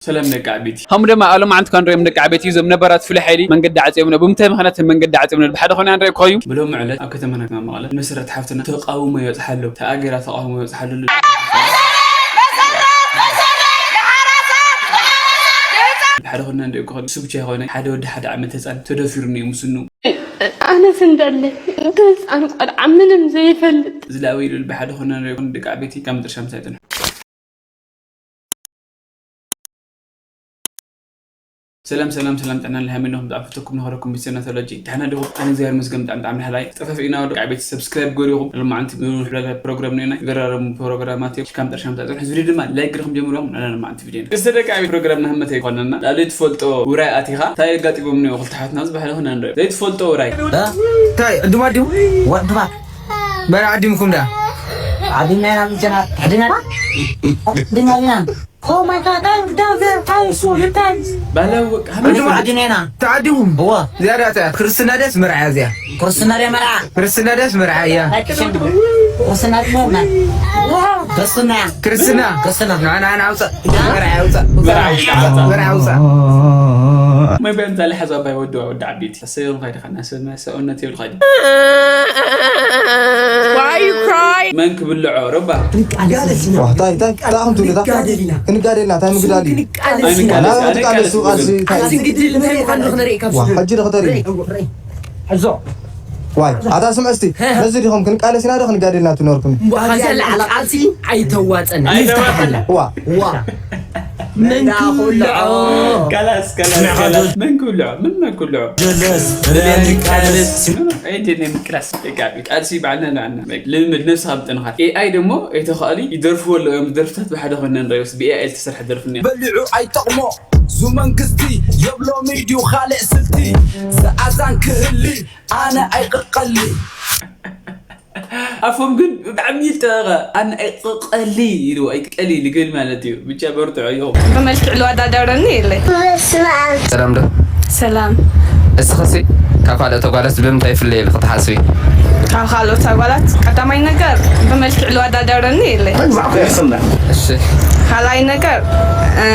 ሰላም ደቂ ዓበይቲ። ከምኡ ድማ ኣብ ሎማዓንቲ ክንሪኦም ደቂ ዓበይቲ፣ እዞም ነባራት ፍሉይ ሓይሊ መንገዲ ዓፅዮም ነው። ብምንታይ ምኽንያት መንገዲ ዓፅዮም ነው? ብሓደ ኾነ ንሪኦ ኮይኑ። ብሎሚ ዕለት ኣብ ከተማና መቐለ መሰረት ሓፍትና ተቃውሞ ይበፅሓ ኣሎ። ተኣጊራ ተቃውሞ ይበፅሓ ኣሎ። ብሓደ ኾነ ንሪኦ ኮይኑ። እሱ ብቻ ይኾነ ሓደ ወዲ ሓደ ዓመት ህፃን ተደፊሩ ነው ምስኑ። ኣነስ እንዳለ እንተ ህፃን ቆልዓ ምንም ዘይፈልጥ። ዝላወይ ኢሉ ብሓደ ኾነ ንሪኦ ኮይኑ ደቂ ዓበይቲ ካብ መጨረሻ ምሳይ ጥንሑ። ሰላም ሰላም ሰላም፣ ጥዕና ለሃመ ነኹም ዝኣፈተኩም ነኸረኩም ቤተሰብ ናቶሎጂ። ደሕና ዲኹም? ኣነ እግዚኣብሔር ይመስገን ብጣዕሚ ብጣዕሚ ደሕና እየ። ጠፈፍ ኢና ወደ ቤት ሰብስክራይብ ገሪኹም። ሎማዓንቲ ብሕብረት ፕሮግራም ነና ገራረሙ ፕሮግራማት እዮም። ካብ መጨረሻ ምሳይ ጥንሑ። እዚ ቪድዮ ድማ ላይክ ገርኹም ጀምርዎም። ናና ሎማዓንቲ ቪድዮ ደቂ ዓበይቲ ፕሮግራም ናህመተ ይኮነና። ናብ ዘይትፈልጦ ውራይ ኣቲኻ እንታይ ኣጋጢሞም ነው ክልተ ሓትና ዝበሃል ኾነ ንርኢ። ዘይትፈልጦ ውራይ። እንታይ ዕዱም ኣዲኹም? ወድባት በረ ዓዲምኩም ዳ? ዓዲምና ኢና ምጀና። ዓዲምና ኢና። ዓዲምና ኢና። Oh my God, I'm down there, I'm so good, thanks. ባላው በቃ ዕዱም ዓዲምና ኢና። ተዓዲኹም? እዋ። ዝያዳ እታ ክርስትና ደስ መርዓ እዚኣ። ክርስትና ደስ መርዓ። ክርስትና ደስ መርዓ እያ። ክርስትና ደስ መርዓ። ክርስትና። ክርስትና። ና፣ ና፣ ና፣ ኣውፅእ። መርዓ ኣውፅእ። መርዓ ኣውፅእ። መርዓ ኣውፅእ። መብያ እንተ ለሓዛ ባይ ወዲ፣ ወዲ ዓበይቲ። ሰብን ኸይዲ ኸና፣ ሰብ ሰውነት ይብል ኸይዲ። Why you cry? መን ክብልዖ? ረባ። ዋ፣ እንታይ፣ እንታይ፣ እንታይ ኣኹም ትብሉ? እንታይ? ክንጋደል ኢና። ክንጋደል ኢና፣ እንታይ ምግዳል እዩ? ክንቃለስ ኢና። ኣይንቃለስ፣ ናበይ ኣይንቃለስ። ትቃለሱ? ቃልሲ እንታይ? ቃልሲ ግድል እንታይ ምዃኑ ንኽንርኢ ካብ ዋ፣ ስሙ። ሕጂ ዶ ክተርኢ? ርእ፣ ርእ። ሕዞ። ዋይ፣ ኣታ ስምዕ እስቲ። ነዚ ዲኹም ክንቃለስ ኢና ዶ ክንጋደል ኢና ትነርኩም? እምበኣር ዘላ ቃልሲ ኣይተዋፀን። ኣይተዋፀን። ይፍታሓላ። ዋ። ዋ። መን ክብልዖ? ካላስ፣ ካላስ፣ ካላስ። መን ክብልዖ? ምን መን ክብልዖ? ጀለስ፣ ሪያል ቃልስ። ኣይደለም፣ ክላስ ደጋቢ። ቃልሲ ባዕልና ንባዕልና። ልምምድ ነብስኻ ምጥንኻር። ኤኣይ ደሞ ኣይተኻእሊ ይደርፍዎ ኣለዉ እዮም። ደርፍታት ብሓደ ኮይና ንሪኦስ፣ ብ ኤኣይ ዝተሰርሐ ደርፊ እኒኦ። በሊዑ ኣይጠቕሞ፣ ዙ መንግስቲ የብሎ ሚድዩ ካልእ ስልቲ። ዝኣዛን ክህሊ፣ ኣነ ኣይቕቀሊ። ኣፎም ግን ብጣዕሚ ይልጠቐ። ኣነ ኣይቕቀሊ ኢሉ፣ ኣይቅቀሊ ኢሉ ግን ማለት እዩ። ብቻ በርትዑ ይኹም። ብመልክዕ ልወዳደረኒ የለይ። ሰላም ዶ? ሰላም። እስኽሲ ካብ ካልኦት ኣጓላት ብምንታይ ይፍለይ ኢልኺ ትሓስቢ? ካብ ካልኦት ኣጓላት ቀዳማይ ነገር ብመልክዕ ልወዳደረኒ የለይ። እሺ። ካልኣይ ነገር፣ እ፣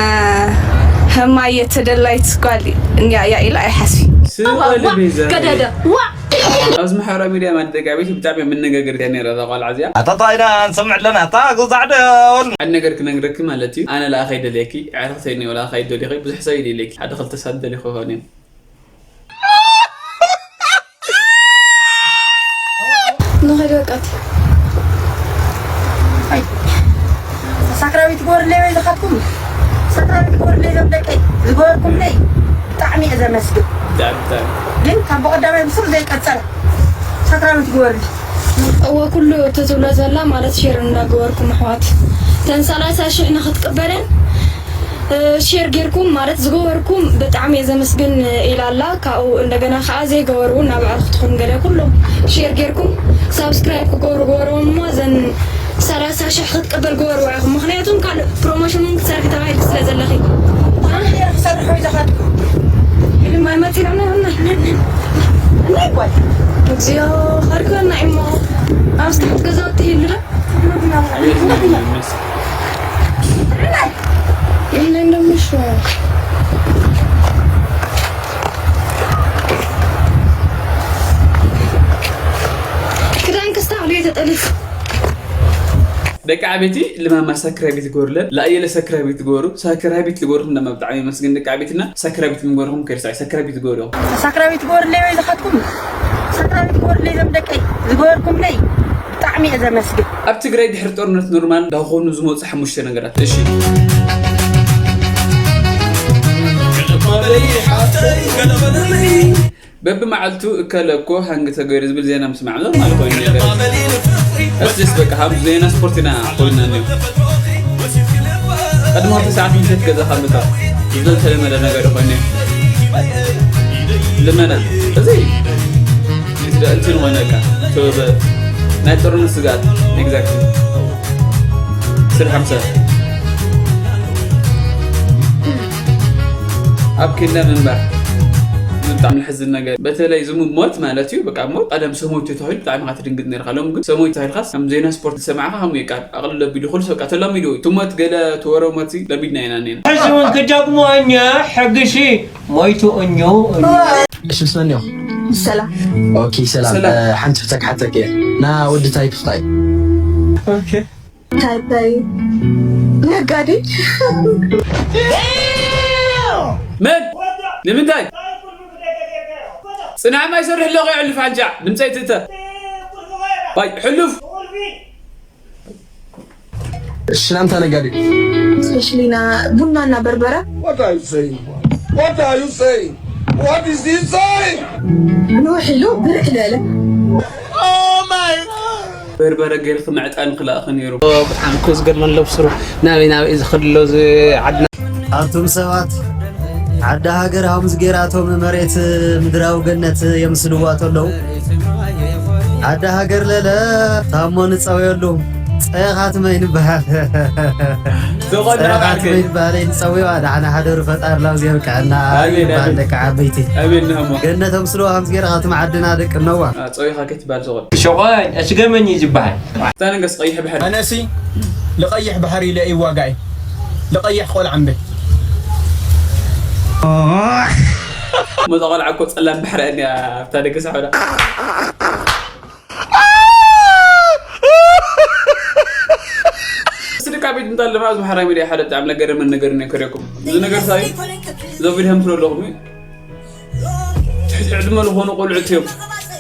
ህማየ ተደላይት ጓል እያ፣ እያ ኢለ ኣይሓስብን። ስቕ በሊ ቤዛ። ገደደ። ዋ! ኣብዚ ማሕበራዊ ሚድያ ማለት ደቂ ዓበይቲ ብጣዕሚ መነጋገሪት እያ ነይራ እዛ ቆልዓ እዚኣ። ኣታ ጣይና ንሰምዕ ኣለና፣ ኣታ ጉዛዕ ደውን። ሓደ ነገር ክነግረኪ ማለት እዩ፣ ኣነ ለኣኸ ይደልየኪ፣ ኣዕርኽተይ እኒኦ ለኣኸ ይደልየኺ፣ ብዙሕ ሰብ ይደልየኪ፣ ሓደ ክልተ ሰብ ደልየኺ ይኸውን እዮም። ንኸይድ በቃ። ኣይ፣ ሳክራዊት ግበሩለይ ወይ ዝኻትኩም? ሳክራዊት ግበሩለይ ዞም ደቀይ፣ ዝገበርኩምለይ ብጣዕሚ እየ ዘመስግን። ብጣዕሚ፣ ብጣዕሚ። ግን ካብ ብቐዳማይ ብስሩ ዘይቀጸለ ሳክራዊት ግበሩለይ። እወ፣ ኩሉ እቲ ትብሎ ዘላ ማለት ሼር እንዳገበርኩም ኣሕዋት፣ ተን ሰላሳ ሽሕ ንኽትቅበለን እ፣ ሼር ጌርኩም ማለት ዝገበርኩም ብጣዕሚ እየ ዘመስግን ኢላ ኣላ። ካብኡ እንደገና ከዓ ዘይገበሩ እውን ናብ ኣዕርኽትኹም ገለ ኩሎም ሼር ጌርኩም ሳብስክራይብ ክገብሩ ገበርዎም እሞ እዘን ሰላሳ ሽሕ ክትቅበል ገበርዋ ኢኹም። ምኽንያቱም ካልእ ፕሮሞሽን እውን ክትሰርሒ ተባሂልኪ ስለ ዘለኺ። ኣነ እየ ክሰርሖ እዩ ዝኸድኩ። ኢሉ ማይ መፂና፣ ና፣ ና፣ ና፣ ና። ናይ ጓል። እግዚኦ፣ ኸድኩ ና እሞ። ኣብ ስታሕት ገዛውቲ ይህሉ ዶ? ክዳን ክስታዕ ብየ ተጠሊፉ። ደቂ ዓበይቲ ልማማ ሳክራቢት ግበሩለን። ለኣየለ ሳክራቢት ግበሩ። ሳክራቢት ልገበርኩም ድማ ብጣዕሚ የመስግን ደቂ ዓበይትና። ሳክራቢት ምግበርኩም ከይርሳዕ ሳክራቢት ግበሩ። ሳክራቢት ግበሩለይ ወይ ዝኻትኩም? ሳክራቢት ግበሩለይ ዞም ደቀይ። ዝገበርኩምለይ ብጣዕሚ እየ ዘመስግን። ኣብ ትግራይ ድሕሪ ጦርነት ኖርማል እንዳኾኑ ዝመፁ ሓሙሽተ ነገራት። እሺ። በብመዓልቱ እከለ እኮ ሃንግ ተገይሩ ዝብል ዜና ምስማዕ ኖርማል ኮይኑ ነገር። እስስ በቃ ሃም ዜና ስፖርት ኢና ኮይና ነው። ቀድሞ ክልተ ሰዓት ምሸት ገዛ ካልታ ዝተለመደ ነገር ኮይኑ። ልመና። እዚ እንትን ኾነ በቃ። ተወበ ናይ ጦርነት ስጋት። ኤግዛክትሊ። ስር ሓምሳ። ኣብ ክንዳ ምንባር። ምንታ ብጣዕሚ ዝሕዝን ነገር፣ በተለይ ዝሙ ሞት ማለት እዩ። በቃ ሞት ቀደም ሰሞይቱ ተባሂሉ ብጣዕሚ ኢኻ ትድንግጥ ነርካ። ሎም ግን ሰሞይቱ ተባሂልካስ ከም ዜና ስፖርት ዝሰማዕካ ከምኡ እዩ። ቃል ኣቕልሎ ኣቢሉ ኩሉ ሰብ ቃ ተለሚዱ እዩ። እቲ ሞት ገለ እቲ ወረ ሞት ለሚድና ኢና እኒና። ሕዚ እውን ክደግሞ እኛ ሕግሲ ሞይቱ እኙ እኙ። እሺ፣ ምስ መን ኢኹም? ሰላም። ኦኬ፣ ሰላም። ሰላም። እ፣ ሓንቲ ሕቶ ክሓተኪ እየ። ና ወዲ ታይፕ እንታይ? ኦኬ። ታይፐይ ነጋዴ። መን? ንምንታይ? ጽናዕ ማይ ሰርሕ ኣለኹ፣ የዕልፍ ኣንጃ። ድምጸይ ትእተ። ባይ፣ ሕሉፍ። እሺ፣ ናምታ ነጋዴ። ስፔሻሊ ና ቡናና በርበረ። What are you saying? What are you saying? What is he saying? ንውሕ ኢሉ ብርክ ልበለ። በርበረ ገይርኺ ምዕጣን ክልኣኺ ነይሩ። ብጣዕሚ እኮ ዝገርመን ለብስሩ ናበይ ናበይ ዝኸድ ኣሎ እዚ ዓድና። ኣቱም ሰባት፣ ዓዲ ሃገር ሃምዝ ጌራቶም መሬት ምድራዊ ገነት የምስልዋ ተለዉ፣ ዓዲ ሃገር ለለ ታሞ ንጸውየሉ ጸኻትመ ይንበሃል። ጸኻትመ ይንበሃል። ይንጸውዋ፣ ደሓና ሓደሩ፣ ፈጣሪ ላብዚ የብቅዐና። ኣሜን፣ ይንበሃል። ኣሜን። ደቂ ዓበይቲ። ኣሜን፣ ንሃሞ። ገነት ኣምስልዋ ሃምዝ ጌራ ኣቱም ዓድና ደቂ ነዋ። አ፣ ጸዊኻ ከይትበሃል ዝቖም። ሸቆይ፣ ኣሽገመኝ እዩ ዝበሃል። እታ ነገስ ቀይሕ ባሕሪ። ኣነሲ ልቀይሕ ባሕሪ ኢለ እዩ ዋጋይ። ልቀይሕ ቆልዓ እምበይ። ሞዛ ቆልዓ እኮ ጸላም ባሕሪ እያ ኣብታ ደገ ሳሖዳ። ስድካ ቤት እንታለና ኣብዚ ማሕበራዊ ሚድያ ሓደ ብጣዕሚ ለገረመን ነገር እኔ ከሪኩም። እዚ ነገር ሳይ ዘቪድዮም ትሎ ኣለኹም እዩ። ትሕቲ ዕድመ ዝኾኑ ቆልዑት እዮም፣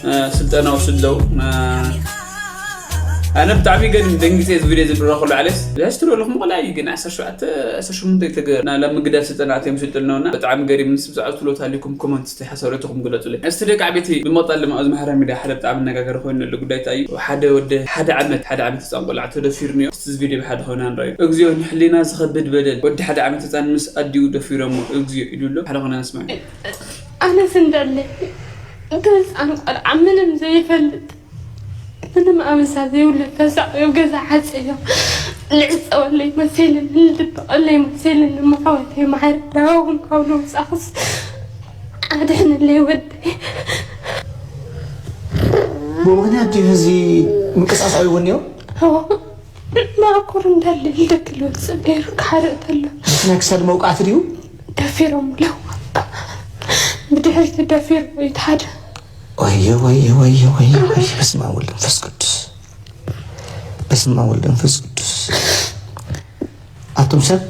እ፣ ስልጠና ወስደው። እ፣ ኣነ ብጣዕሚ ገርም ደንጊጸ እዚ ቪድዮ ዝብሎ ከሎ ዓሌስ፣ ዝሕዝትሎ ኣለኹም ቆልዓ እዩ ግን ዓሰርተ ሸውዓተ፣ ዓሰርተ ሸሞንተ ይተገር። ና ለምግዳል ስልጠና ኣትዮም ስልጥል ነውና ብጣዕሚ ገሪም። ምስ ብዛዕባ ትብሎ ታሊኩም ኮመንት እስቲ ሓሳብ ርእይቶኹም ግለጹለይ። እስቲ ደቂ ዓበይቲ ብመቕጻል ድማ ኣብዚ ማሕበራዊ ሚድያ ሓደ ብጣዕሚ ኣነጋጋሪ ኮይኑ ዘሎ ጉዳይ እንታይ እዩ? ሓደ ወዲ ሓደ ዓመት፣ ሓደ ዓመት ህጻን ቆልዓ ተደፊሩ ነዮ። እስቲ እዚ ቪድዮ ብሓደ ኮይና ንረኣዮ። እግዚኦ ንሕሊና ዝኸብድ በደል። ወዲ ሓደ ዓመት ህጻን ምስ ኣዲኡ ደፊሮሞ። እግዚኦ ኢሉ ኣሎ። ሓደ ኮይና ንስማዕ። ኣነስ እንዳለ እቲ ህፃን ቆልዓ ምንም ዘይፈልጥ ምንም ኣበሳ ዘይብሉ ተሳቒ ኣብ ገዛ ሓፂዮ ልዕፀወለይ መሲልኒ ልድበቐለይ መሲልኒ መሓወተይ ማሕር ናባኹም ካብ ንውፃኹስ ኣድሕንለይ ወደይ። ብምኽንያት ድዩ እዚ ምንቅስቃስ ኣውይዎ እኒኦ? እዎ። ማእኮር እንዳለ ልደክል ወፅእ ነይሩ ክሓርእ ተሎ። ናይ ክሳድ መውቃዕቲ ድዩ? ደፊሮም ለዋ። ብድሕሪት ደፊሮም እዩ ሓደ። ወየ፣ ወየ፣ ወየ፣ ወየ፣ ወየ። በስመ ኣብ ወልድ መንፈስ ቅዱስ። በስመ ኣብ ወልድ መንፈስ ቅዱስ። ኣቱም ሰብ፣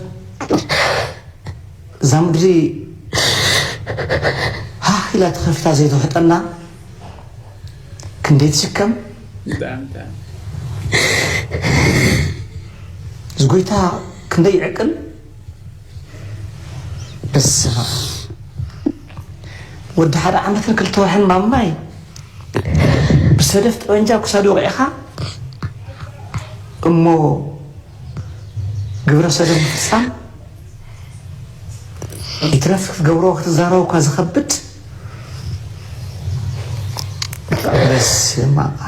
እዛ ምድሪ ሃህ ኢላ ተኸፊታ ዘይትውሕጠና ክንደይ ትሽከም? ብጣዕሚ፣ ብጣዕሚ። እዚ ጎይታ ክንደይ ይዕቅል? በስመ ኣብ። ወዲ ሓደ ዓመትን ክልተ ወርሕን ማማይ ብሰደፍ ጠበንጃ ክሳዱ ወቒዕኻ እሞ ግብረ ሰዶም ምፍጻም ይትረፍ ክትገብሮ ክትዛረቦ እኳ ዝኸብድ። በስመ ኣብ።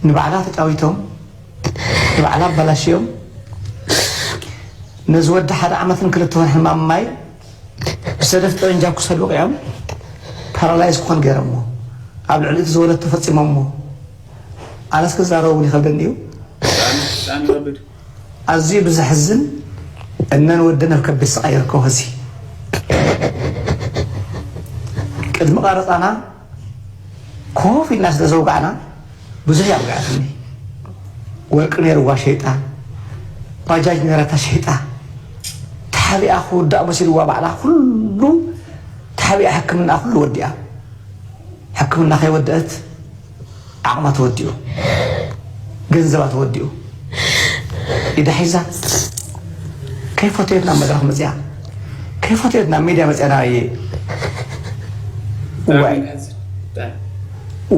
ንባዕላ ተጫዊቶም፣ ንባዕላ ኣባላሽዮም። ነዚ ወዲ ሓደ ዓመትን ክልተ ወርሕን ማማይ ብሰደፍ ጠበንጃ ክሰዱ ወቒዖም ፓራላይዝ ክኾን ገይሮሞ። ኣብ ልዕሊ እቲ ዝወለድ ተፈጺሞሞ። ኣነስ ክዛረብ እውን ይኸብደኒ እዩ። ብጣዕሚ፣ ብጣዕሚ ይኸብድ። ኣዝዩ ብዘሕዝን እነን ወደን ኣብ ከቢድ ስቓይ ይርከቦ። ሕዚ ቅድሚ ቀረጻና ኮፍ ኢልና ስለ ዘውጋዕና ብዙሕ እያ ኣውጋዕትኒ። ወርቂ ነይርዋ ሸይጣ፣ ባጃጅ ነይራታ ሸይጣ፣ ተሓቢኣ ክውዳእ መሲልዋ ባዕላ ኩሉ ተሓቢኣ ሕክምና ኩሉ ወዲኣ። ሕክምና ከይወደአት ዓቕማ ተወዲኡ፣ ገንዘባ ተወዲኡ፣ ኢዳ ሒዛ ከይፈተየት ናብ መድረኽ መፅያ፣ ከይፈተየት ናብ ሚድያ መፅያ ናበየ። ዋይ።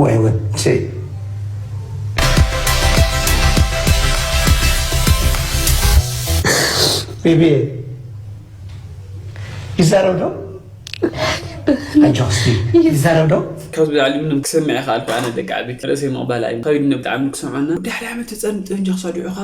ዋይ ወድ ሸይ። ቤቢ ይዛረብ ዶ? ኣጆኺ እስቲ ይዛረብ ዶ? ካብዚ ብላዕሊ ምንም ክሰምዕ ይኽኣልኩ ኣነ ደቂ ዓበይቲ ርእሰይ ምቕባል ኣይ ከቢድኒ ብጣዕሚ ክሰምዖና። ወዲ ሓደ ዓመት ህፃን ጠበንጃ ክሳድዑኻ።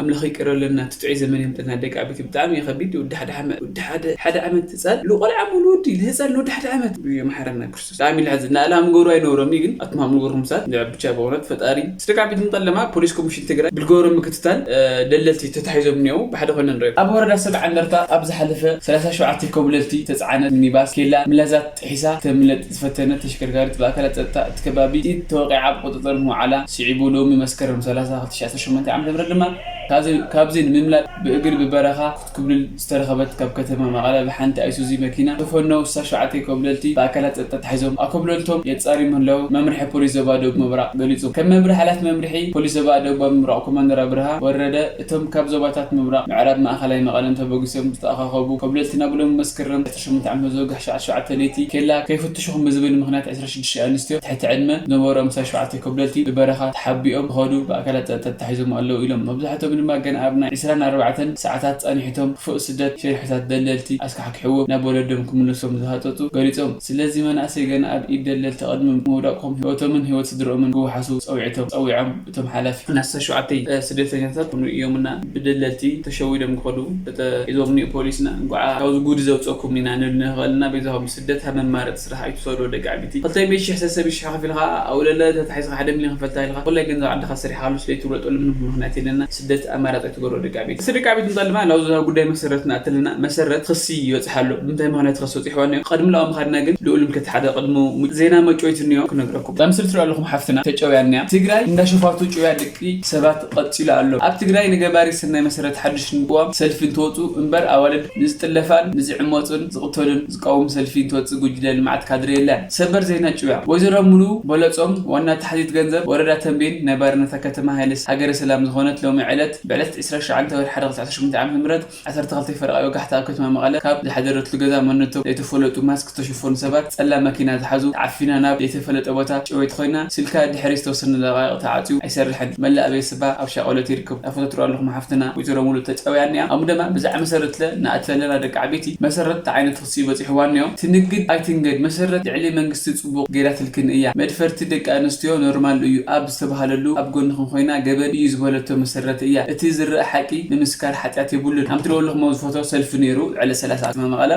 ኣምላኽ ይቅረለና፣ እቲ ጥዑይ ዘመን የምጠልና ደቂ ዓበይቲ። ብጣዕሚ እዩ ከቢድ። ወዲ ሓደ ዓመት፣ ወዲ ሓደ፣ ሓደ ዓመት ህፃን፣ ንቆልዓ ሙሉ ወዲ፣ ንህፃን ንወዲ ሓደ ዓመት። ይመሓረና ክርስቶስ። ብጣዕሚ ለሕዝን። ንኣላም ገሩ ኣይነብሮም እዩ፣ ግን ኣትማም ንገርኩም ሳት ንዕብ ብቻ በእውነት ፈጣሪ። ስደቂ ዓበይቲ ንጠለማ ፖሊስ ኮሚሽን ትግራይ ብልገበሮ ምክትታል፣ እ፣ ደለልቲ ተታሒዞም እኒኦ። ብሓደ ኮይነ ንሪኦ። ኣብ ወረዳ ሰብዓ እንደርታ ኣብ ዝሓለፈ ሰላሳ ሸውዓተ ኮብለልቲ ተፅዓነት ሚኒባስ ኬላ ምላዛት ጥሒሳ ተምለጥ ዝፈተነት ተሽከርካሪት ብኣካላት ጸጥታ እቲ ከባቢ ኢድ ተወቂዓ ኣብ ቁጽጽር ምውዓላ ስዒቡ፣ ሎሚ መስከረም ሰላሳ ክልተ ሺሕ ዓሰርተ ሸሞንተ ዓመተ ምህረት ድማ ካብዚ፣ ካብዚ ንምምላጥ ብእግሪ ብበረኻ ክትኩብልል ዝተረኸበት ካብ ከተማ መቐለ ብሓንቲ ኣይሱዚ መኪና ዝተፈነው ስሳ ሸውዓተ ኮብለልቲ ብኣካላት ጸጥታ ተታሒዞም ኣኮብለልቶም የጻርዩ ምህላው መምርሒ ፖሊስ ዞባ ደቡብ ምብራቕ ገሊጹ። ከም መምርሒ ሓላፊ መምርሒ ፖሊስ ዞባ ደቡብ ምብራቕ ኮማንደር ኣብርሃ ወረደ፣ እቶም ካብ ዞባታት ምብራቕ ምዕራብ ማእኸላይ መቐለን ተበጊሶም ዝተኣኻኸቡ ኮብለልቲ ናብ ሎሚ መስከረም ዓሰርተ ሸሞንተ ዓመት ዝወግሕ ሸውዓተ ሸውዓተ ለይቲ ኬላ ከይፍትሹኹም ብዝብል ምኽንያት ዕስራ ሽዱሽተ ኣንስትዮ ትሕቲ ዕድመ ዝነበሩ ኣምሳ ሸውዓተ ኮብለልቲ ብበረኻ ተሓቢኦም ክኸዱ ብኣካላት ጸጥታ ተታሒዞም ኣለዉ ኢሎም። መብዛሕትኦም ድማ ገና ኣብ ናይ ዕስራን ኣርባዕተን ሰዓታት ጸኒሕቶም ክፉእ ስደት ሸሪሕታት ደለልቲ ኣስካሕኪሕዎም ናብ ወለዶም ክምልሶም ዝሃጸጹ ገሊጾም። ስለዚ መናእሰይ ገና ኣብ ኢድ ደለልቲ ቅድሚ ምውዳቕኩም ህይወቶምን ህይወት ስድርኦምን ክወሓሱ ጸዊዕቶም፣ ጸዊዖም። እቶም ሓላፊ ናሳ ሸውዓተ ስደተኛታት ኮኑ እዮምና ብደለልቲ ተሸዊዶም ክኸዱ ተታሒዞም እኒኡ ፖሊስና። እንኳዓ ካብዚ ጉድ ዘውፀኩም ኢና ንብል ንኽእል ኢና። በይዛኹም ስደት ሃብ መማረፂ ስራሕ ኣይትውሰዶ ደቂ ዓበይቲ። ክልተ ሚእቲ ሺሕ ሰሰብ ሺሕ ከፊልካ ኣብ ለለ ተታሒዝካ ሓደ ሚልዮን ክፈልታ ኢልካ ኩላይ ገንዘብ ዓድኻ ሰሪሕካሉ ስለይትውለጠሉ ምንም ምኽንያት የለና። ስደት ኣማራፂ ኣይትገሮ ደቂ ዓበይቲ። ስደቂ ዓበይቲ እንጠልማ ላውዛ ጉዳይ መሰረት ንኣትልና መሰረት ክሲ ይበፅሕ ኣሎ። ብምንታይ ምኽንያት ክሲ በፂሕዋ እኒኦ? ቅድሚ ላው ምኻድና ግን ልኡል ምክት ሓደ ቅድሚ ዜና መጮይት እኒኦ ክነግረኩም። እዛ ምስል ትሪኦ ኣለኹም ሓፍትና ተጨውያ እኒኣ። ትግራይ እንዳ ሸፋቱ ጭውያ ደቂ ሰባት ቀፂሉ ኣሎ። ኣብ ትግራይ ንገባሪ ሰናይ መሰረት ሓድሽ ንቅዋም ሰልፊ እንትወፁ እምበር ኣዋልድ ንዝጥለፋን ንዝዕመፁን ዝቕተሉን ዝቃወም ሰልፊ እንትወፅእ ጉጅለ ልምዓት ካድሬ የለን። ሰበር ዜና ጭውያ። ወይዘሮ ሙሉ በለጾም ዋና ተሓዚት ገንዘብ ወረዳ ተንቤን ናይ ባርነታ ከተማ ሃይለስ ሃገረ ሰላም ዝኾነት ሎሚ ዕለት ብዕለት ዕስራ ሸውዓተ ወርሒ ሓደ ክልተ ዓሰርተ ሸሞንተ ዓመተ ምህረት ዓሰርተ ክልተ ፈረቓ ወጋሕታ ኣብ ከተማ መቐለ ካብ ዝሓደረትሉ ገዛ መንነቶም ዘይተፈለጡ ማስክ ዝተሸፈኑ ሰባት ጸላም መኪና ዝሓዙ ተዓፊና ናብ ዘይተፈለጠ ቦታ ጭውየት ኮይና ስልካ ድሕሪ ዝተወሰነ ደቃይቕ ተዓጽዩ ኣይሰርሕን። መላእ ቤተሰባ ኣብ ሻቆለት ይርከብ። ኣፈተትሩ ኣለኹም ሓፍትና ወይዘሮ ሙሉ ተጨውያ እኒኣ። ኣሙ ደማ ብዛዕባ መሰረት ለ ንኣትፈለና ደቂ ዓበይቲ መሰረት እንታይ ዓይነት ክሲ በፂሕዋ እኒኦ? ትንግድ ኣይትንገድ መሰረት ልዕሊ መንግስቲ ጽቡቕ ገይራትልክን እያ። መድፈርቲ ደቂ ኣንስትዮ ኖርማል እዩ ኣብ ዝተባሃለሉ ኣብ ጎንኽን ኮይና ገበን እዩ ዝበለቶ መሰረት እያ። እቲ ዝረኣ ሓቂ ንምስካር ሓጢኣት የብሉን። ከም ትሪእዎ ኣለኹም ኣብዚ ፎቶ ሰልፊ ነይሩ ዕለት ሰላሳ ከተማ መቐለ።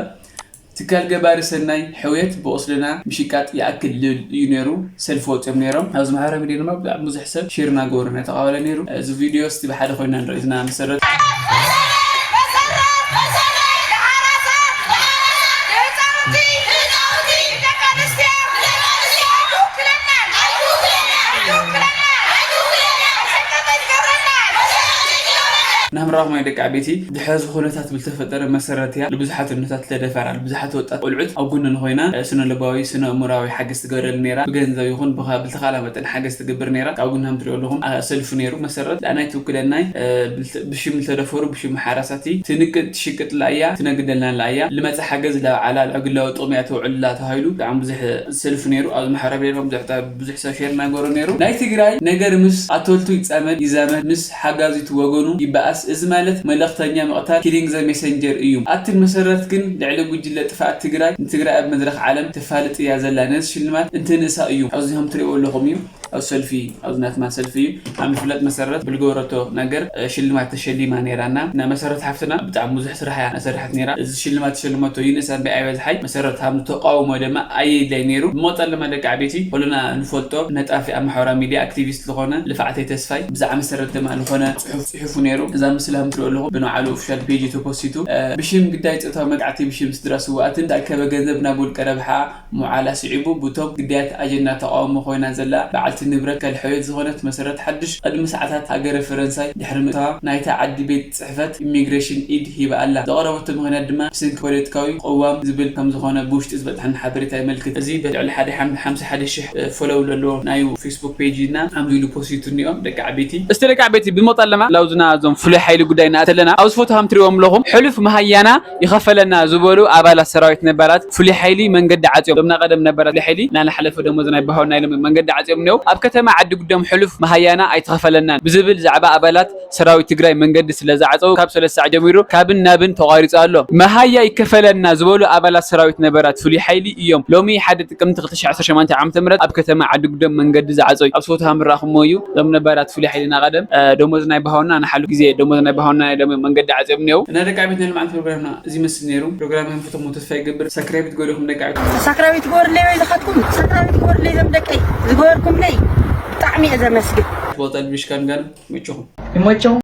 ትካል ገባሪ ሰናይ ሕውየት ብቑስልና ምሽቃጥ ይኣክል ልብል እዩ ነይሩ። ሰልፊ ወፂኦም ነይሮም። ኣብዚ ማሕበራዊ ሚድያ ድማ ብጣዕሚ ብዙሕ ሰብ ሼር እናገበሩ እናተቓበለ ነይሩ። እዚ ቪድዮ እስቲ ብሓደ ኮይና ንርኢ። እትና መሰረት ናምራኹም ናይ ደቂ ዓበይቲ ድሕዚ ኩነታት ብልተፈጠረ መሰረት እያ ንብዙሓት እኖታት ለደፈራ፣ ንብዙሓት ወጣት ቆልዑት ኣብ ጎነን ኮይና፣ እ፣ ስነ ልባዊ፣ ስነ እምራዊ ሓገዝ ትገብረል ነይራ። ብገንዘብ ይኹን ብኻ-፣ ብልተኻላ መጠን ሓገዝ ትገብር ነይራ። ካብ ጎና ከም ትሪኦ ኣለኹም፣ ኣ፣ ሰልፉ ነይሩ። መሰረት፣ ንኣናይ ትውክለናይ፣ እ፣ ብልተ-፣ ብሽም ዝተደፈሩ፣ ብሽም ሓራሳቲ ትንቅጥ፣ ትሽቅጥላ እያ፣ ትነግደልናላ እያ። ልመጸ ሓገዝ ለባዕላ፣ ልዕግላዊ ጥቕሚ እያ ተውዕልላ ተባሂሉ ብጣዕሚ ብዙሕ ሰልፊ ነይሩ። ኣብዚ ማሕበራዊ ሚድያ ብዙሕ፣ ብዙሕ ሰብ ሼር እናገበሮ ነይሩ። ናይ ትግራይ ነገር ምስ ኣቶልቱ ይጻመድ፣ ይዛመድ፣ ምስ ሓጋዚቱ ወገኑ ይበኣስ። እዚ ማለት መልእኽተኛ ምቕታል፣ ኪሊንግ ዘ ሜሰንጀር እዩ። ኣትን መሰረት ግን ልዕሊ ጉጅለ ጥፍኣት ትግራይ ንትግራይ ኣብ መድረኽ ዓለም ተፋልጥ እያ ዘላ። ነዚ ሽልማት እንትንእሳ እዩ። ኣብዚ ከም ትሪእዎ ኣለኹም እዩ። ኣብ ሰልፊ፣ ኣብዚ ናትና ሰልፊ እዩ። ከም ዝፍለጥ መሰረት ብልገበረቶ ነገር፣ እ፣ ሽልማት ተሸሊማ ነይራና። እና መሰረት ሓፍትና ብጣዕሚ ብዙሕ ስራሕ እያ እናሰርሐት ነይራ። እዚ ሽልማት ተሸልመቶ ይንእስ እምበይ ኣይበዝሓይ። መሰረት ከም ተቃውሞ ድማ ኣየድላይ ነይሩ። ብመቐጠል ድማ ደቂ ዓበይቲ ኩልና ንፈልጦ ነጣፊ ኣብ ማሕበራዊ ሚድያ ኣክቲቪስት ዝኾነ ልፍዓተይ ተስፋይ ብዛዕባ መሰረት ድማ ዝኾነ ጽሑፍ ጽሒፉ ነይሩ። እዛ ምስሊ ከም ትሪኦ ኣለኹም ብንባዕሉ ኦፊሻል ፔጅ ተፖስቲቱ፣ እ፣ ብሽም ግዳይ ጾታዊ መጥቃዕቲ፣ ብሽም ስድራ ስውኣትን ዝተኣከበ ገንዘብ ናብ ውልቀ ረብሓ ምውዓላ ስዒቡ፣ ብቶም ግዳያት ኣጀንዳ ተቃውሞ ኮይና ዘላ በዓልቲ ንብረት ትካል ሕውየት ዝኾነት መሰረት ሓድሽ፣ ቅድሚ ሰዓታት ሃገረ ፈረንሳይ ድሕሪ ምእታዋ፣ ናይታ ዓዲ ቤት ጽሕፈት ኢሚግሬሽን ኢድ ሂባ ኣላ። ዘቕረበቶ ምኽንያት ድማ ብሰንኪ ፖለቲካዊ ቅዋም ዝብል ከም ዝኾነ ብውሽጢ ዝበጽሐና ሓበሬታ የመልክት። እዚ ልዕሊ ሓደ ሓም-፣ ሓምሳ ሓደ ሽሕ ፎሎው ዘለዎ ናይ ፌስቡክ ፔጅ እና ከምዚ ኢሉ ፖስቱ እኒኦ ደቂ ዓበይቲ። እስቲ ደቂ ዓበይቲ ብመጠለማ ላውዝና እዞም ፍሉይ ሓይሊ ጉዳይ እናኣተለና ኣብዚ ፎቶ ከም ትሪእዎም ኣለኹም ሕሉፍ መሃያና ይኸፈለና ዝበሉ ኣባላት ሰራዊት ነባራት ፍሉይ ሓይሊ መንገዲ ዓፅዮም። እዞም ናይ ቀደም ነባራት ፍሉይ ሓይሊ እናሓለፈ ደሞዝና ይበሃወና ኢሎም መንገዲ ዓፅዮም እኒኦ። ኣብ ከተማ ዓዲ ጉደም ሕሉፍ መሃያና ኣይተኸፈለናን ብዝብል ዛዕባ ኣባላት ሰራዊት ትግራይ መንገዲ ስለ ዝዓፀው ካብ ሰለስተ ሰዓት ጀሚሩ ካብን ናብን ተቋሪፁ ኣሎ። መሃያ ይከፈለና ዝበሉ ኣባላት ሰራዊት ነበራት ፍሉይ ሓይሊ እዮም ሎሚ ሓደ ጥቅምቲ ክልተ ሺሕ ዓሰርተ ሸሞንተ ዓመተ ምህረት ኣብ ከተማ ዓዲ ጉደም መንገዲ ዝዓፀዩ። ኣብ ሶታ ምራኹሞ እዩ። እዞም ነባራት ፍሉይ ሓይልና ቀደም ደሞዝ ናይ ባሃውና ንሓሉ ግዜ ደሞዝ ናይ ባሃውና ናይ ሎሚ መንገዲ ዓፅዮም እኒው። እና ደቂ ዓቤት ናይ ልምዓት ፕሮግራምና እዚ መስል ነይሩ። ፕሮግራም ከም ፈተሞ ተስፋ ይገብር። ሳክራይብ ትገብርኩም ደቂ ዓቤት። ሳክራይብ ትገብርለይ ወይ ዝሓትኩም ሳክራይብ ትገብርለይ ዞም ደቀይ ዝገበርኩምለይ ብጣዕሚ እየ ዘመስግን። ቦታ ልብሽካን ጋር መቸኹም ይመቸኹም።